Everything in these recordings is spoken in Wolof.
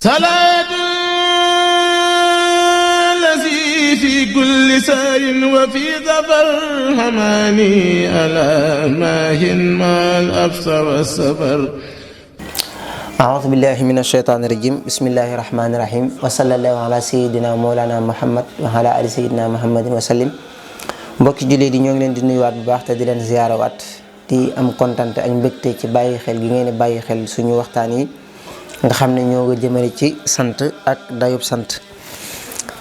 salaatu lazi fi kulli sayrin wa fi safar hamaani ala maahin maal absa wa safar. أعوذ بالله من الشيطان الرجيم بسم الله الرحمن الرحيم وصلى الله على سيدنا مولانا محمد وعلى آل سيدنا محمد وسلم. mbokki jullit yi ñoo ngi leen di nuyuwaat bu baax te di leen ziyaarawaat di am kontaan ak mbégte ci bàyyi xel gi ngeen di bàyyi xel suñu waxtaan yi nga xam ne ñoo nga jëmale ci sant ak dayub sant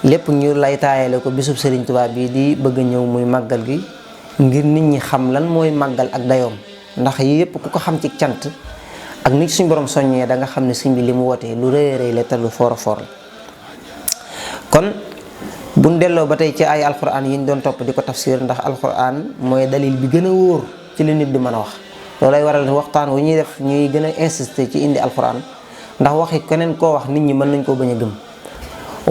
lépp ñu lay taayale ko bisub Serigne Touba bii di bëgg a ñëw muy màggal gi ngir nit ñi xam lan mooy màggal ak dayoom, ndax yépp ku ko xam ci cant ak nit suñu borom soññee da nga xam ne sëñ bi li mu wootee lu rëy rëy la te lu foor a foor la. kon buñ delloo ba tey ci ay alquran yi ñu doon topp di ko tafsir, ndax alquran mooy dalil bi gën a wóor ci li nit di mën a wax. loolay waral waxtaan wu ñuy def ñuy gën a insister ci indi alquran, ndax waxi keneen koo wax nit ñi mën nañ koo bañ a gëm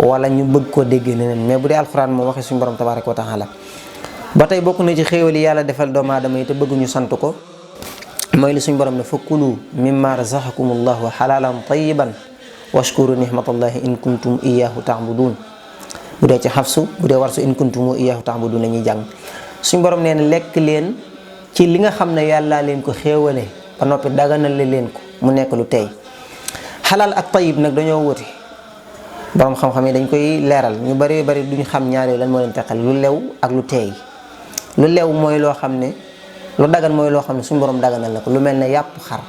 wala ñu bëgg koo déggee neneen, mais bu dee alquran moom waxi suñu borom tabaaraka wa taala. ba tey bokk na ci xéewal yi yàlla defal doomu aadama yi te bëgg ñu sant ko, mooy li suñu borom ne fa kulu mimma razaqakumullahu halalan tayyiban washkuru nihmatallahi in kuntum iyyahu ta'budun. bu dee ci xafsu, bu dee warsu in kuntum iyyahu ta'budun la ñuy jàng. suñu borom nee na lekk leen ci li nga xam ne yàlla leen ko xéewale ba noppi daganal leen ko mu nekk lu tey. xalaal ak tayyib nag dañoo wuti, borom xam-xam yi dañ koy leeral, ñu bari bari duñu xam ñaar yooyu lan moo leen teqal, lu lew ak lu teey. lu lew mooy loo xam ne lu dagan mooy loo xam ne suñu borom daganal na ko, lu mel ne yàpp xar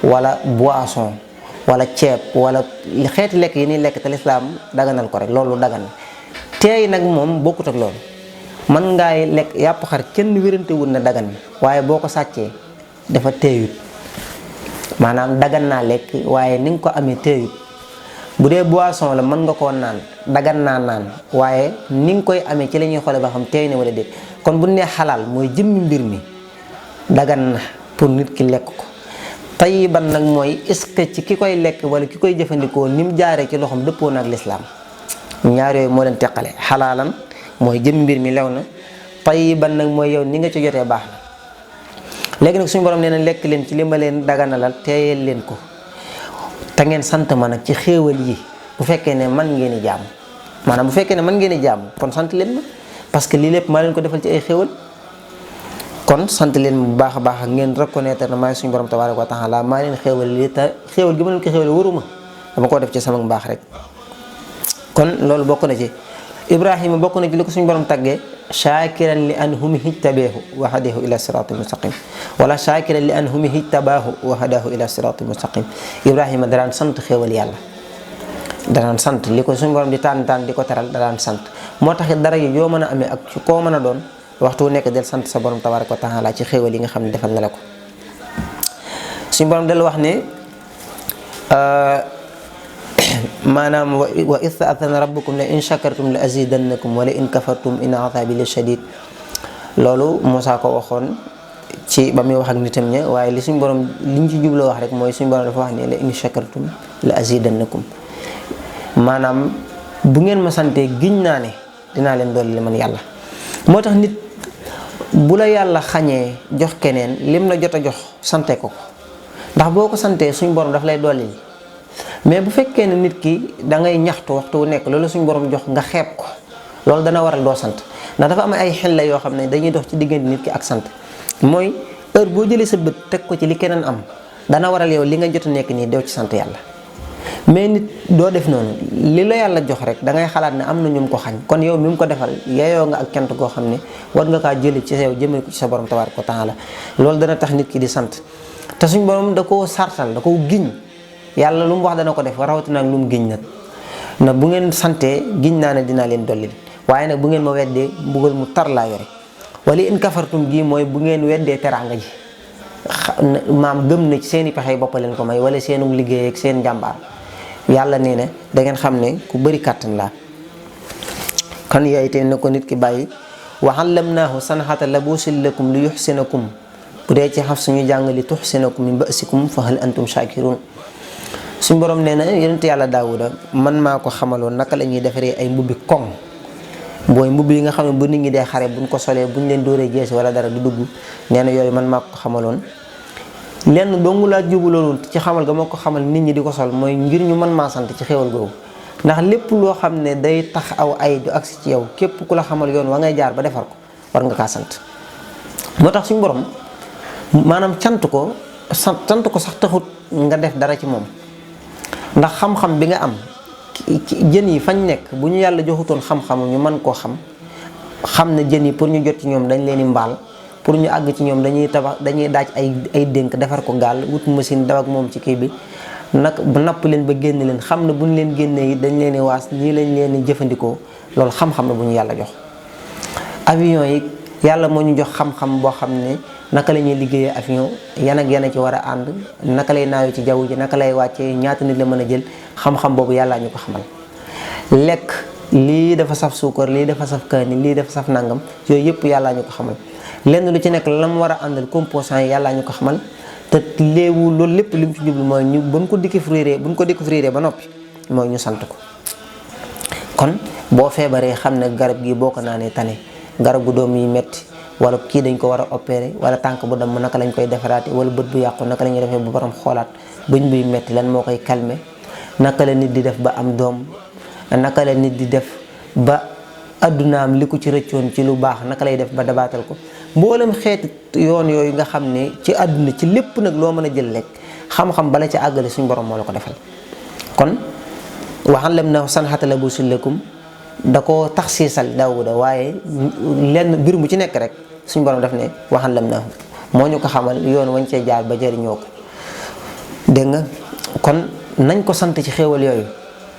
wala boisson wala ceeb wala xeeti lekk yi ni lekk te lislaam daganal ko rek, loolu dagan. teey nag moom bokkut ak loolu. mën ngaay lekk yàpp xar kenn wérante wul na dagan na, waaye boo ko sàccee dafa teeyut, maanaam dagan naa lekk waaye ni nga ko amee teeyut. bu dee boisson la mën nga koo naan, dagan naa naan, waaye ni nga koy amee ci la ñuy xoole ba xam teey na wala déet. kon bu nee xalaal mooy jëmmi mbir mi dagan na pour nit ki lekk ko. tayyiban nag mooy est-ce que ci ki koy lekk wala ki koy jëfandikoo ni mu jaaree ci loxoom dëppoo na ak lislaam. ñaar yooyu moo leen teqale. xalaalan mooy jëm mbir mi lew na, tayyiban nag mooy yow ni nga ci jotee baax na. léegi nag suñu borom nee na lekk leen ci li ma leen daganalal teeyal leen ko te ngeen sant ma nag ci xéewal yi bu fekkee ne man ngeen di jaamu. maanaam bu fekkee ne man ngeen di jaamu kon sant leen ma, parce que lii lépp maa leen ko defal ci ay xéewal. kon sant leen bu baax a baax ak ngeen reconnaître na maay suñu borom tabaaraka wa taala maa leen xéewal lii te xéewal gi ma leen ko xéewal waruma, dama koo def ci sama mbaax rek. kon loolu bokk na ci. Ibrahima bokk na ci li ko suñu borom tàggee shaakiran li anhum hijtabaahu wa hadahu ila siraatil mustaqim, wala shaakiran li anhum hijtabaahu wa hadahu ila siraatil mustaqim. Ibrahima daraan sant xéewal yàlla, daraan sant li ko suñu borom di tànn di ko teral, daraan sant. moo tax dara yi yoo mën a amee ak koo mën a doon waxtu wu nekk del sant sa borom tabaaraka wa taala ci xéewal yi nga xam ne defal na la ko. suñu borom del wax ne maanaam wa iz ta'azzana rabbukum la in shakartum la azidannakum wa la in kafartum in azabi la shadid. loolu Moussa ko waxoon ci ba muy wax ak nitam ña, waaye li suñu borom liñ ci jubloo wax rek mooy suñu borom dafa wax ne la in shakartum la azidannakum, maanaam bu ngeen ma santee giñ naa ne dinaa leen dolli li man yàlla. moo tax nit bu la yàlla xañee jox keneen lim la jot a jox sante ko, ndax boo ko santee suñu borom daf lay dolli. mais bu fekkee ne nit ki da ngay ñaxtu waxtu wu nekk loolu suñu borom jox nga xeeb ko, loolu dana waral doo sant. ndax dafa am ay xel la yoo xam ne dañuy dox ci diggante nit ki ak sant. mooy heure boo jëlee sa bët teg ko ci li keneen am dana waral yow li nga jot a nekk nii dew ci sant yàlla. mais nit doo def noonu, li la yàlla jox rek da ngay xalaat ne am na ñu mu ko xañ, kon yow mi mu ko defal yeyoo nga ak cant koo xam ne war nga kaa jëlee ci yow jëmee ko ci sa borom tabaaraka wa taala. loolu dana tax nit ki di sant. te suñu borom da koo sartal, da koo giñ. yàlla lu mu wax dana ko def, rawatina ak lu mu giñ nag. na bu ngeen santee giñ naa ne dinaa leen dollil, waaye nag bu ngeen ma weddee mbugal mu tar laa yore. wala in kafartum gii mooy bu ngeen weddee teraanga ji, maam gëm na ci seen i pexe bopp leen ko may wala seenu liggéey ak seen njàmbaar. yàlla nee na da ngeen xam ne ku bëri kàttan laa. kon yooyu te na ko nit ki bàyyi. wa allamnaahu san'ata labuusin lakum li yuhsinakum, bu dee ci xaf suñu jàng li tuhsinakum min ba'sikum fa hal antum shakirun. suñu borom nee na yonent yàlla Daawuda man maa ko xamaloon naka la ñuy defaree ay mbubbi koŋ. booy mbubb yi nga xam ne bu nit ñi dee xare buñ ko solee buñ leen dóoree jeesi wala dara du dugg, nee na yooyu man maa ko xamaloon. lenn dong laa jubaloon ci xamal ga ma ko xamal nit ñi di ko sol mooy ngir ñu mën maa sant ci xéewal googu. ndax lépp loo xam ne day tax aw ay du agsi ci yow képp ku la xamal yoon wa ngay jaar ba defar ko war nga kaa sant. moo tax suñu borom maanaam cant ko sax taxut nga def dara ci moom ndax xam-xam bi nga am jën yi fañ nekk bu ñu yàlla joxutoon xam-xamu ñu mën koo xam ne jën yi pour ñu jot ci ñoom dañ leen di mbaal pour ñu àgg ci ñoom dañuy daaj ay dénk defar ko gaal wut machine daw ak moom ci kii bi nag napp leen ba génn leen xam ne bu ñu leen génnee dañ leen di waas nii lañ leen di jëfandikoo loolu xam-xam la bu ñu yàlla jox. avion yi yàlla moo ñu jox xam-xam boo xam ne naka la ñuy liggéeyee avion yan ak yan ci war a ànd naka lay naawee ci jaww ji naka lay wàccee ñaata nit la mën a jël xam-xam boobu yàllaa ñu ko xamal. lekk lii dafa saf suukar lii dafa saf kaani lii dafa saf nangam yooyu yëpp yàllaa ñu ko xamal lenn lu ci nekk la mu war a àndal composant yi yàllaa ñu ko xamal. te léewu loolu lépp li mu ci jublu mooy ñu buñ ko découvrir ba noppi mooy ñu sant ko. kon boo feebaree xam ne garab gi boo ko naanee tane garab gu doom yi metti wala kii dañ ko war a opérer wala tànk bu dem naka lañ koy defaraate wala bët bu yàqu naka la ñuy defee bu borom xoolaat bëñ buy metti lan moo koy calmer naka la nit di def ba am doom naka la nit di def ba addunaam li ko ci rëccoon ci lu baax naka lay def ba dabaatal ko. mboolem xeeti yoon yooyu nga xam ne ci àdduna ci lépp nag loo mën a jël lekk xam-xam bala ci àggale suñ borom moo la ko defal. kon wa allamnaahu san'ata labuusin lakum da koo taxsiisal Daawuda waaye lenn mbir mu ci nekk rek suñ borom daf ne wa allamnaahu moo ñu ko xamal yoon wañ cee jaar ba jëriñoo ko. dégg nga kon nañ ko sant ci xéewal yooyu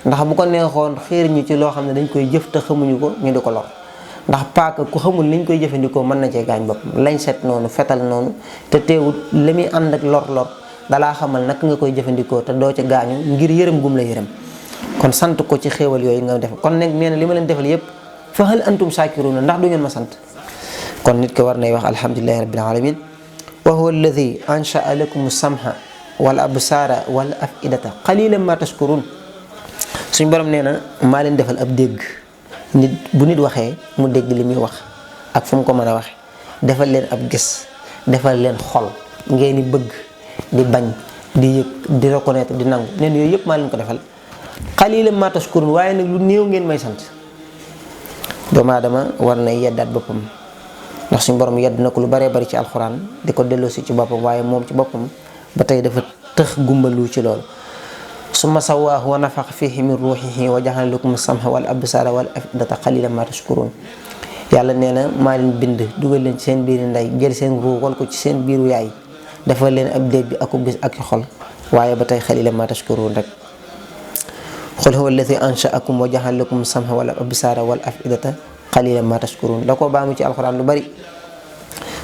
ndax bu ko neexoon xiir ñu ci loo xam ne dañ koy jëf te xamuñu ko ñu di ko lor. ndax paaka ku xamul liñ koy jëfandikoo mën na cee gaañ boppam lañ set noonu fetal noonu te teewut li muy ànd ak lor dalaa xamal naka nga koy jëfandikoo te doo ca gaañu ngir yërëm gum la yërëm. kon sant ko ci xéewal yooyu nga def kon nag nee na li ma leen defal yépp fa hal antum shaakiruuna ndax du ngeen ma sant. kon nit ko war nay wax alhamdulillahi rabbil alamin wa huwa alladi anshaa lakum samha wal absaara wal afidata qalilan ma tashkurun. suñ borom nee na maa leen defal ab dégg. nit bu nit waxee mu dégg li muy wax ak fu mu ko mën a waxe defal leen ab gis defal leen xol ngeen di bëgg di bañ di yëg di reconnaître di nangu neen yooyu yëpp maa leen ko defal qalilan ma tashkurun waaye nag lu néew ngeen may sant. doomu aadama war na yeddaat boppam ndax suñu borom yedd na ko lu baree bari ci alxuraan di ko delloosi ci boppam waaye moom ci boppam ba tey dafa tëx gumbalu ci loolu. summa sawaahu wa nafaxa fiihi min ruuxihi wa jaxala lakum samha wal absaara wal afidata qalilan ma tashkurun. yàlla nee na maa leen bind dugal leen ci seen biiru ndey jël seen ruu wal ko ci seen biiru yaay defal leen ab dégg ak gis ak xol waaye ba tey qalilan ma tashkurun rek. qul huwa alladi anshaakum wa jaxala lakum samha wal absaara wal afidata qalilan ma tashkurun. da koo baamu ci alxuraan lu bari.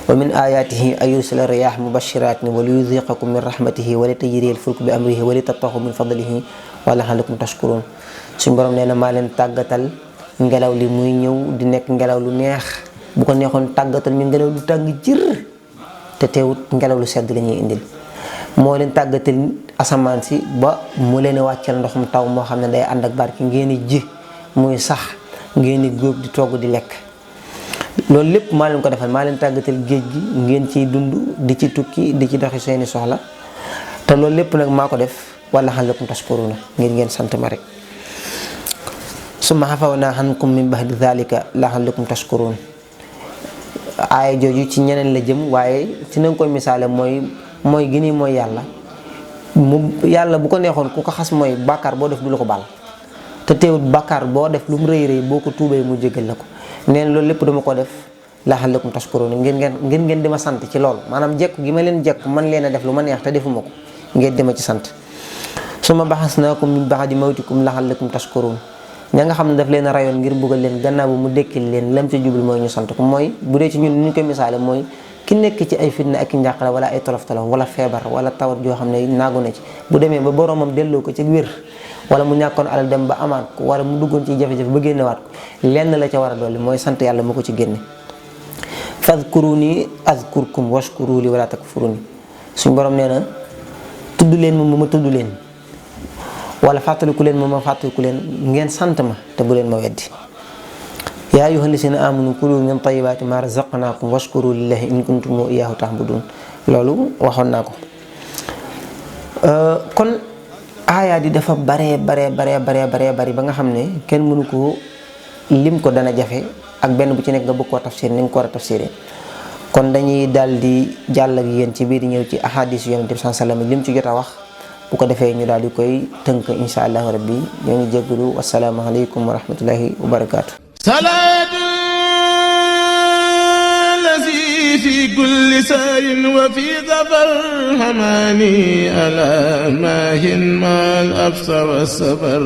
wa min ayaatihi an yursila riyaaha mubashiraatin wa liyuziqakum min rahmatihi wa litajriya al-fulku bi amrihi wa litabtaxu min fadlihi wa la'allakum tashkurun. suñ borom nee na maa leen tàggatal ngelaw li muy ñëw di nekk ngelaw lu neex bu ko neexoon tàggatal ñu ngelaw lu tàng jër te teewut ngelaw lu sedd la ñuy indil. moo leen tàggatal asamaan si ba mu leen wàcceel ndoxum taw moo xam ne day ànd ak barke ngeen di ji muy sax ngeen di góob di togg di lekk. loolu lépp maa leen ko defal maa leen tàggatal géej gi ngeen ciy dund di ci tukki di ci doxi seeni soxla te loolu lépp nag maa ko def wala la'allakum tashkuruna ngir ngeen sant ma rek. summa afawnaa ankum min ba'di dhalika la'allakum tashkurun. aaya jooju ci ñeneen la jëm waaye ci nañ koy misaale mooy gi nii mooy yàlla bu ko neexoon ku ko xas mooy bàkkaar boo def du la ko baal te teewut bàkkaar boo def lu mu rëy rëy boo ko tuubee mu jégal la ko. neen loolu lépp dama ko def la'allakum tashkurun ngeen di ma sant ci loolu maanaam jekku gi ma leen jekku man leen a def lu ma neex te defuma ko ngeen di ma ci sant. summa ba'asnaakum min ba'di mawtikum la'allakum tashkurun. ña nga xam ne daf leen a rayoon ngir buggal leen gannaaw bu mu dekkil leen lam ci jublu mooy ñu sant ko mooy bu dee ci ñun ni ñu koy misaale mooy ki nekk ci ay fitna ak i njàqare wala ay tolof-tolof wala feebar wala tawat joo xam ne naagu na ci bu demee ba boromam delloo ko ci wér wala mu ñàkkoon alal dem ba amaat ko wala mu duggoon ci jafe-jafe ba génnewaat ko lenn la ca war a dolli mooy sant yàlla mu ko ci génne. fadkuruni azkurkum washkuru li wala takfuruni. suñ borom nee na tudd leen ma tudd leen wala fàttaliku leen ma fàttaliku leen ngeen sant ma te bu leen ma weddi. yaa ayyuhal lazina amanu kulu min tayyibaati ma razaqnaakum washkuru lillahi in kuntum iyyahu ta'budun. loolu waxoon naa ko kon aayaat yi dafa bare bari ba nga xam ne kenn mënu ko lim ko dana jafe ak benn bu ci nekk nga bëgg koo tafsir ni nga ko war a tafsiree. kon dañuy daal di jàll ak yéen ci biir ñëw ci ahadis yonent bi sallallahu alayhi wasallam lim ci jot a wax bu ko defee ñu daal di koy tënk insha allahu rabbi ñoo ngi jégalu wasalaamu aleykum wa rahmatullahi wa barakaatu. salaatu lazi fi kulli saarin wa fi safar hamaani ala maahin maal absa wa safar